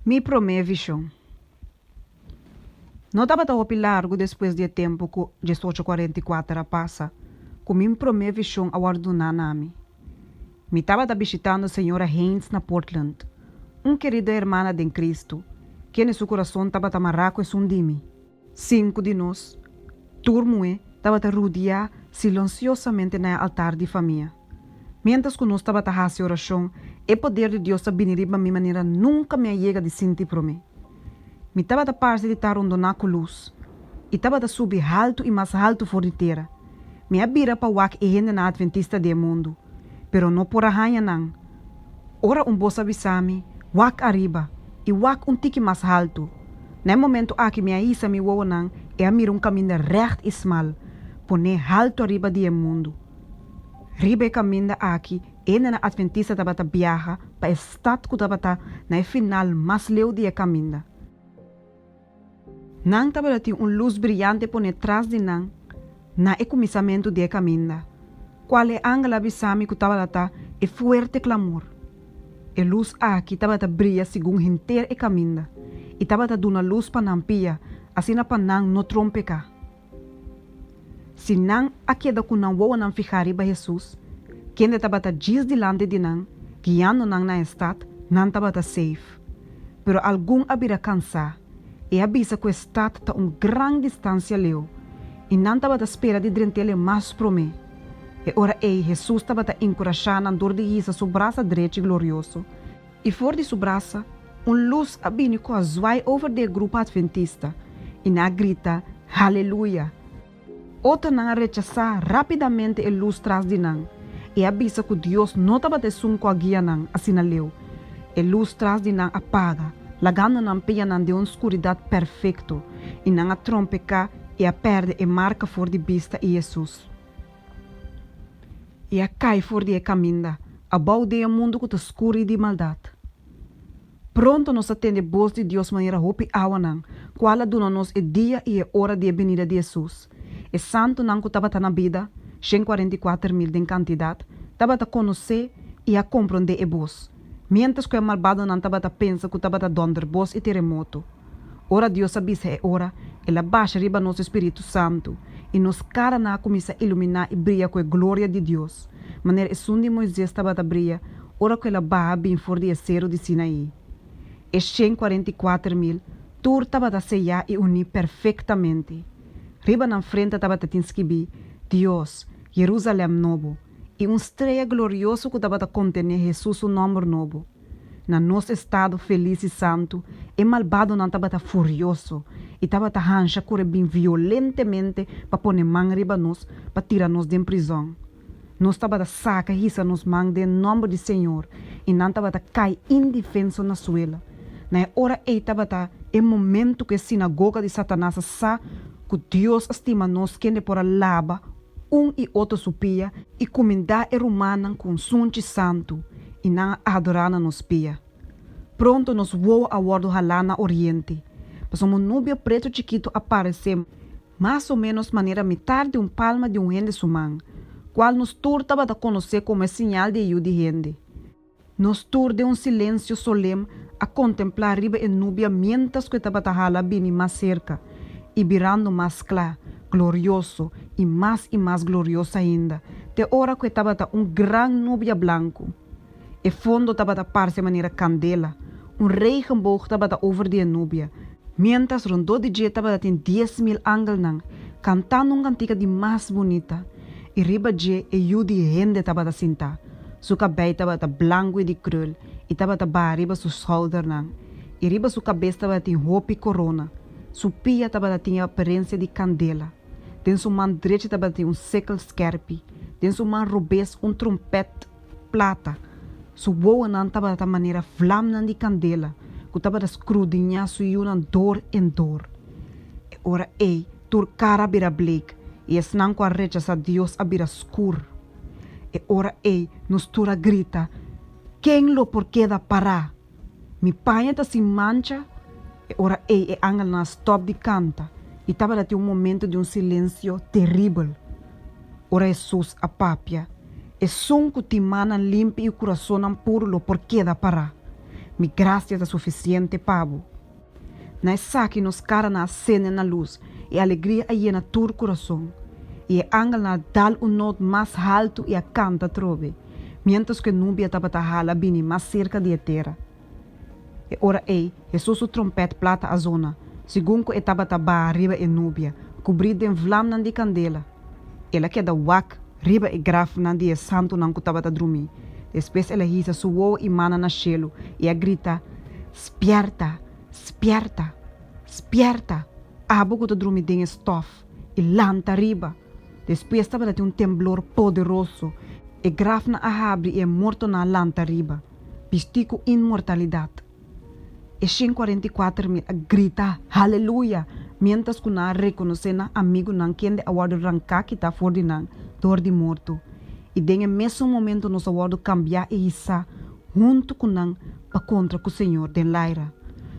Mi promé vishon. No tabata hopi largu despues di e tempu ku diesocho kuarenta i kuater a pasa, ku mi promé vishon a wòrdu duná na mi. Mi tabata bishitando señora Haynes na Portland, un kerido hermana den Cristo, kende su kurason tabata mará ku esun di mi. Sinku di nos, tur muhé, tabata rudiá silensiosamente na e altar di famia. Miéntras ku nos tabata hasi orashon, e poder di Dios a bini riba mi manera nunka mi a yega di sinti promé. Mi tabata parse di ta rondoná ku lus, i tabata subi haltu i mas haltu for di tera. Mi a bira pa wak e hendenan atventista di e mundu, pero no por a haña nan. Ora un bos a bisa mi, Wak ariba, i wak un tiki mas haltu. Na e momentu aki mi a hisa mi wowonan i a mira un kaminda règt i smal, poné haltu ariba di e mundu. Riba e kaminda aki e hendenan atventista tabata biaha pa e stat ku tabata na e final mas leu di e kaminda. Nan tabata tin un lus briyante pone tras di nan na e kuminsamentu di e kaminda, kual e angel a bisa mi ku tabata ta e fuerte klamor. E lus aki tabata briya segun henter e kaminda i tabata duna lus pa nan pia, asina pa nan no trompeká. Si nan a keda ku nan wowonan fihá riba Hesus, kende tabata djis dilanti di nan, guiando nan na e stat, nan tabata safe. Pero algun a bira kansá i a bisa ku e stat ta un gran distansia leu i nan tabata spera di drent'el mas promé. E ora ei Hesus tabata enkurashá nan dor di hisa su brasa drechi glorioso I for di su brasa un lus a bini ku a zwai over di e grupo atventista, i nan a grita, Haleluya! Otronan a rechasá rápidamente e lus tras di nan i a bisa ku Dios no tabata esun ku a guia nan asina leu. E lus tras di nan a paga, lagando nan pianan den un skuridat perfekto, i nan a trompeká i a pèrdè e marka for di bista i Hesus. I a kai for di e kaminda, abou den e mundu ku ta skur i di maldat. Pronto nos a tende bos di Dios manera hopi awanan, kual a duna nos e dia i e ora di e binida di Hesus. E santunan ku tabata na bida, 144.000 den kantidat, tabata konosé i a komprondé e bos, miéntras ku e malbadonan tabata pensa ku tabata dònderbos i teremoto. Ora Dios a bisa e ora, El a basha riba nos e Spiritu Santu, i nos karanan a kuminsá iluminá i bria ku e gloria di Dios, manera esun di Moises tabata bria ora ku el a baha bin for di e seru di Sinaí. E 144.000 tur tabata seyá i uní perfektamente. Riba nan frente tabata tin skibí, Dios, Jerusalèm Nobo, i un strea glorioso ku tabata kontené Hesus su nòmber nobo. Na nos estado felis i santu, e malbadonan tabata furioso i tabata hansha kore bin violentemente pa pone man riba nos pa tira nos den prizòn. Nos tabata saka hisa nos man den nòmber di Señor i nan tabata kai indifenso na suela. Na e ora ei tabata e momentu ku e sinagoga di Satanas a sa ku Dios a stima nos kende por a laba un i otro su pia i kumindá e rumannan ku un sunchi santu, i nan a adorá na nos pia. Pronto nos wowo a wòrdu halá na oriente, pasobra un nubia pretu chikitu a paresé mas o ménos manera mitar di un palma di un hende su man, kual nos tur tabata konosé komo e siñal di e Yu di hende. Nos tur den un silensio solem a kontemplá riba e nubia miéntras ku e tabata hala bini mas serka i birando mas kla, glorioso i mas i mas glorioso ainda, te ora ku e tabata un gran nubia blanku. E fondo tabata parse manera kandela, un regenboog tabata over di e nubia, miéntras rondó di dje tabata tin 10,000 angelnan kantando un kantika di mas bunita, i riba dje e Yu di hende tabata sintá. Su kabei tabata blanku i di krul i tabata baha riba su skoudernan, i riba su kabes tabatin hopi korona. Su pia tabatin e aparensia di kandela. Den su man drechi tabatin un sikkel skèrpi, den su man robes un trompèt plata. Su wowonan tabata manera vlamnan di kandela ku tabata skrudiñá su yunan dor en dor. E ora ei tur kara a bira bleek, i esnan ku a rechasá Dios a bira skur. E ora ei nos tur a grita, Ken lo por keda pará? Mi paña ta sin mancha? E ora ei e angelnan a stòp di kanta i tabata tin un momento di un silensio teribel. Ora Hesus a papia, Esun ku tin mannan limpi i kurasonnan puru lo por keda pará. Mi grasia ta sufisiente pa bo. Na esaki nos karanan a sende na lus i alegria a yena tur kurason. I e angelnan a dal un not mas haltu i a kanta atrobe, miéntras ku e nubia tabata hala bini mas serka di e tera. E ora ei, Hesus su trompèt plata a zona, segun ku e tabata baha riba e nubia, kubrí den vlamnan di kandela. El a keda wak riba e grafnan di e santunan ku tabata drumí. Despues el a hisa su wowo i mannan na shelu i a grita, Spièrta! Spièrta! Spièrta, abo ku ta drumi den e stòf, i lanta riba! Despues tabata tin un temblor poderoso. E grafnan a habri i e mortonan a lanta riba, bistí ku inmortalidat. E 144.000 a grita, Haleluya! miéntras ku nan a rekonosé nan amigunan kende a wòrdu ranká kitá for di nan dor di morto. I den e mesun momento nos a wòrdu kambiá i hisá huntu ku nan pa kontra ku Señor den laira.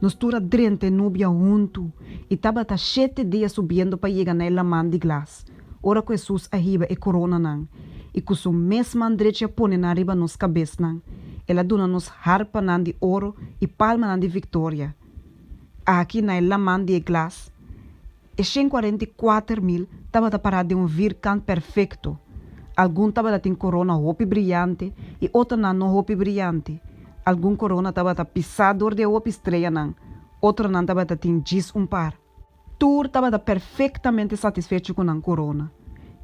Nos tur a drenta e nubia huntu i tabata shete dia subiendo pa yega na e laman di glas, ora ku Hesus a hiba e koronanan i ku su mes man drechi a pone nan riba nos kabesnan. El a duna nos harpanan di oro i palmanan di viktoria. Aki na e laman di e glas, E 144.000 tabata pará den un virkant perfekto. Algun tabata tin korona hopi briante i otronan no hopi briante. Algun korona tabata pisá dor di e hopi streanan, otronan tabata tin djis un par. Tur tabata perfektamente satisfecho ku nan korona,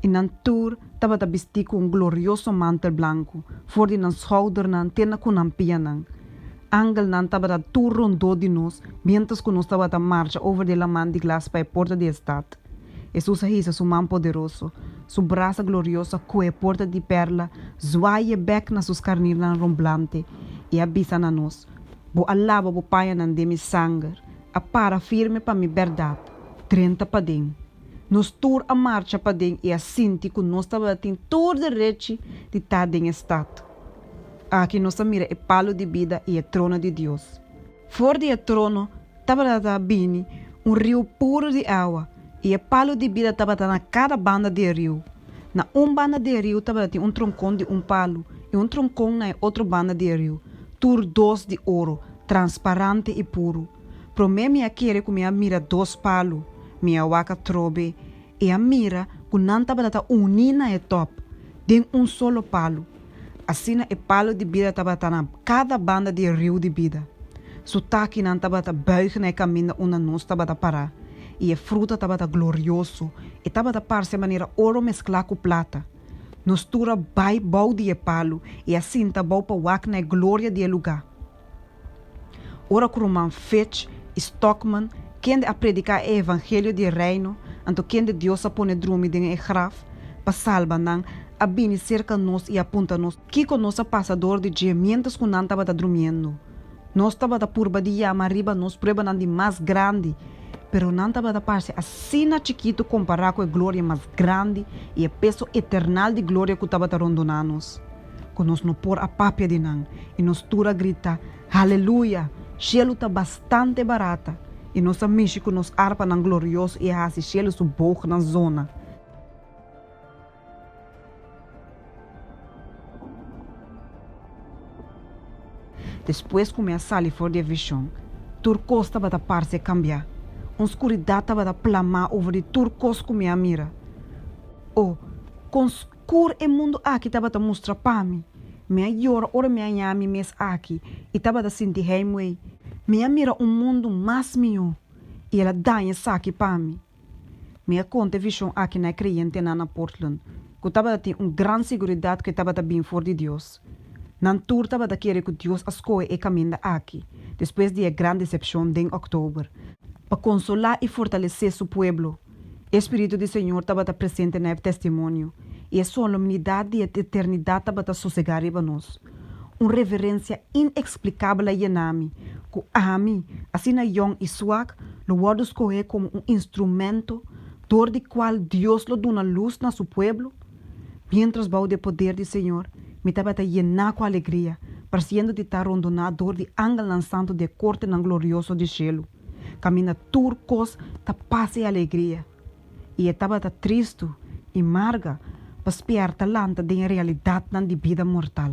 i nan tur tabata bistí ku un glorioso mantel blanku, for di nan skoudernan te na ku nan pianan. Angelnan tabata tur rondó di nos miéntras ku nos tabata marcha over di e laman di glas pa e porta di e stat. Hesus a hisa su man poderoso, su brasa glorioso a kohe e porta di pèrla, zwaai e bèk na su skarnirnan romblante i a bisa na nos, Bo a laba bo pañanan den mi sanger, a para firme pa mi bèrdat, drenta paden. Nos tur a marcha paden i a sinti ku nos tabatin tur derechi di ta den e stat. Aki nos a mira e palu di bida i e trono di Dios. For di e trono tabata bini un riu puru di awa, i e palu di bida tabata na kada banda di e riu. Na un banda di e riu tabatin un tronkon di un palu i un tronkon na e otro banda di e riu, tur dos di oro, transparante i puru. Promé mi a kere ku mi a mira dos palu. Mi a wak atrobe i a mira ku nan tabata ta uní na e tòp, den un solo palu. Asina e palu di bida tabata na kada banda di e riu di bida. Su takinan tabata buig na e kaminda unda nos tabata pará, i e fruta tabata glorioso, e tabata parse manera oro mesklá ku plata. Nos tur a bai bou di e palu i a sinta bou pa wak na e gloria di e lugá. Ora ku ruman Fitch i Stockman, kende a prediká e evangelio di e Reino, anto kende Dios a pone drumi den e graf pa salba nan, a bini serka nos i a puntra nos kiko nos a pasa dor di dje miéntras ku nan tabata drumiendo. Nos tabata purba di yama riba nos pruebanan di mas grandi, pero nan tabata parse asina chikitu kompará ku e gloria mas grandi i e peso eternal di gloria ku tabata rondoná nos. ku nos no por a papia di nan, i nos tur a grita, Haleluya! Shelu ta bastante barata! I nos a mishi ku nos arpanan glorioso i a hasi shelu su boognan zona. Despues ku mi a sali for di e vishon, tur kos tabata parse kambiá. Un skuridat tabata plamá over di tur kos ku mi a mira. O, kon Kur e mundu aki tabata mustra pa mi. Mi a yora ora mi a haña mi mes aki i tabata sinti heimwee. Mi a mira un mundu mas mihó i el a daña esaki pa mi. Mi a konta e vishon aki na e kreyentenan na Portland, ku tabata tin un gran siguridat ku e tabata bin for di Dios. Nan tur tabata kere ku Dios a skohe e kaminda aki, despues di e gran desepshon den òktober, pa konsolá i fortalesé su pueblo. E Spiritu di Señor tabata presente na e testimonio, i e solemnidat di e eternidat tabata sosegá riba nos. Un reverensia ineksplikabel a yena mi, ku ami, asina yòn i suak, lo wòrdu skohé komo un instrumento dor di kual Dios lo duna lus na Su pueblo. Miéntras bou di e poder di Señor, mi tabata yená ku alegria, parsiendo di ta rondoná dor di angelnan santu di e kortenan glorioso di shelu. Kaminda tur kos ta pas i alegria. I e tabata tristu i marga pa spièrta lanta den e realidatnan di bida mortal.